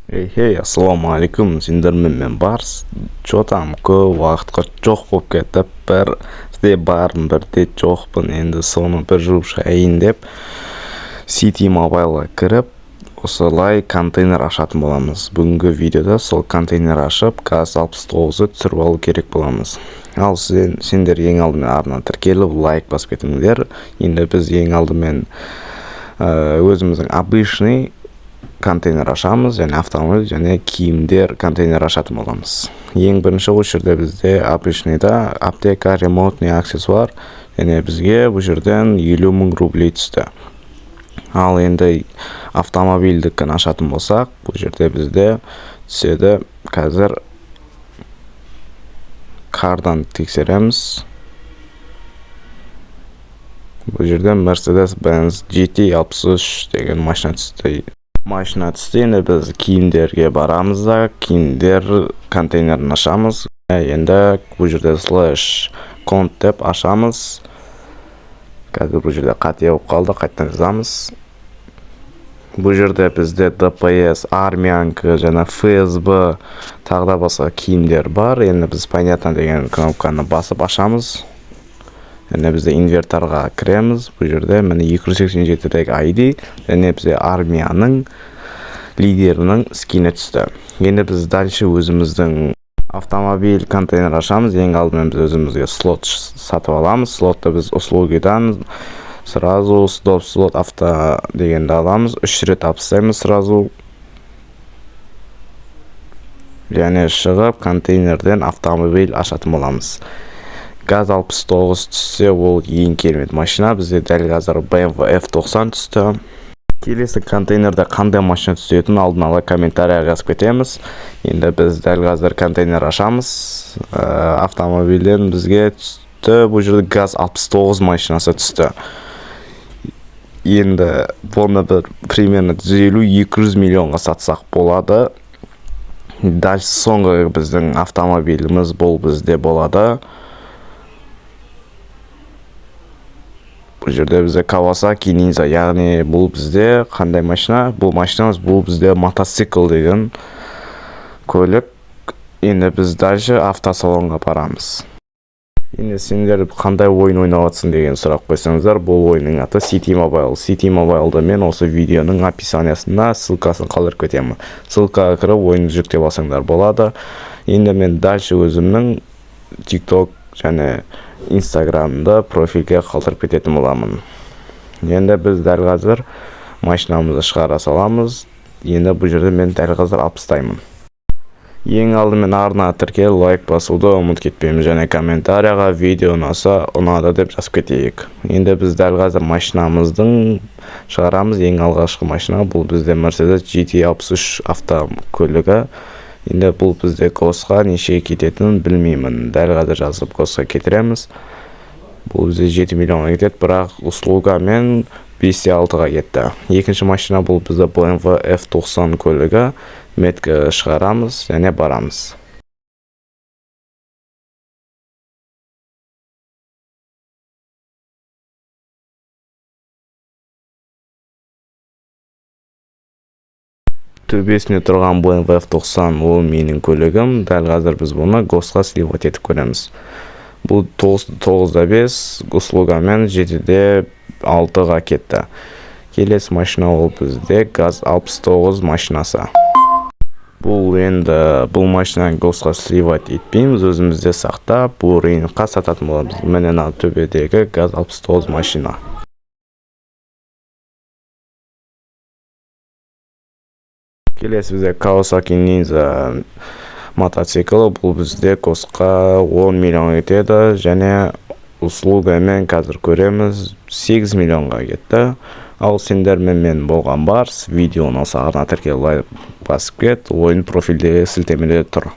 Эй, хей, ассалаумағалейкум, сендермен мен Барс. Чё там, көп уақытқа жоқ болып кетіп, бірде бармын, бірде жоқпын. Енді соны бір жуып шығайын деп City Mobile'ға кіріп, осылай контейнер ашатын боламыз. Бүгінгі видеода сол контейнер ашып, ГАЗ 69-ды түсіріп алу керек боламыз. Ал сендер ең алдымен арна тіркеліп, лайк басып кетіңдер. Енді біз ең алдымен өзіміздің обычный контейнер ашамыз және автомобиль және киімдер контейнер ашатын боламыз. Ең бірінші осы жерде бізде обычныйда аптека, ремонтный аксессуар және бізге бұл жерден 50 000 рублей түсті. Ал енді автомобильдікін ашатын болсақ, бұл жерде бізде түседі. Қазір кардан тексереміз. Бұл жерде Mercedes-Benz GT 63 деген машина түсті. Машина түсті. Енді біз киімдерге барамыз да, киімдер контейнерін ашамыз. Енді бұл жерде слэш конт деп ашамыз. Қазір бұл жерде қате болып қалды, қайтадан жазамыз. Бұл жерде бізде ДПС, армянка және ФСБ, тағы да басқа киімдер бар. Енді біз «Понятно» деген кнопканы басып ашамыз. Және бізде инвентарға кіреміз. Бұл жерде міне 287-дегі ID және бізде армияның лидерінің скині түсті. Енді біз дальше өзіміздің автомобиль контейнер ашамыз. Ең алдымен біз өзімізге слот сатып аламыз. Слотты біз услугидан сразу стоп слот авто дегенді аламыз. Үш рет алып тастаймыз сразу. Және шығып контейнерден автомобиль ашатын боламыз. ГАЗ 69 түссе, ол ең керемет машина. Бізде дәл қазір BMW F90 түсті. Келесі контейнерде қандай машина түсетінін алдын ала комментарияға жазып кетеміз. Енді біз дәл қазір контейнер ашамыз. Автомобильден бізге түсті, бұл жерде ГАЗ 69 машинасы түсті. Енді бұны бір примерно 150-200 миллионға сатсақ болады. Дальше соңғы біздің автомобиліміз бұл бізде болады. Бұл жерде бізде Kawasaki Ninja, яғни бұл бізде қандай машина? Бұл машинамыз, бұл бізде мотоцикл деген көлік. Енді біз дальше автосалонға барамыз. Енді сендер қандай ойын ойнап жатсың деген сұрақ қойсаңыздар, бұл ойынның аты City Mobile. City Mobile'ды мен осы видеоның описаниясына ссылкасын қалдырып кетемін. Ссылкаға кіріп ойынды жүктеп алсаңдар болады. Енді мен дальше өзімнің TikTok және Instagramды профильге қалдырып кететін боламын. Енді біз дәл қазір машинамызды шығара саламыз. Енді бұл жерде мен дәл қазір алып тастаймын. Ең алдымен арна тіркел, лайк басуды ұмытып кетпейміз және комментарияға видео ұнаса ұнады деп жазып кетейік. Енді біз дәл қазір машинамыздың шығарамыз. Ең алғашқы машина бұл бізде Mercedes GT 63 автокөлігі. Енді бұл бізде госқа неше кететінін білмеймін. Дәл қазір жазып госқа кетіреміз. Бұл бізде 7 миллионға кетеді, бірақ услугамен 5,6-ға кетті. Екінші машина бұл бізде BMW F90 көлігі. Метка шығарамыз және барамыз. Төбесінде тұрған BMW F90 ол менің көлігім. Дәл қазір біз бұны госқа сливать етіп көреміз. Бұл 9,5, услугамен 7,6-ға кетті. Келесі машина ол бізде ГАЗ 69 машинасы. Бұл енді бұл машинаны госқа сливать етпейміз, өзімізде сақтап, бұл рынокқа сататын боламыз. Міне, мына төбедегі ГАЗ 69 машина. Келесі бізде Kawasaki Ninja мотоциклі. Бұл бізде госқа 10 миллион кетеді және услугамен қазір көреміз, 8 миллионға кетті. Ал сендермен мен болған Барс. Видео ұнаса, арна тіркел, лайк басып кет. Ойын профильдегі сілтемеде тұр.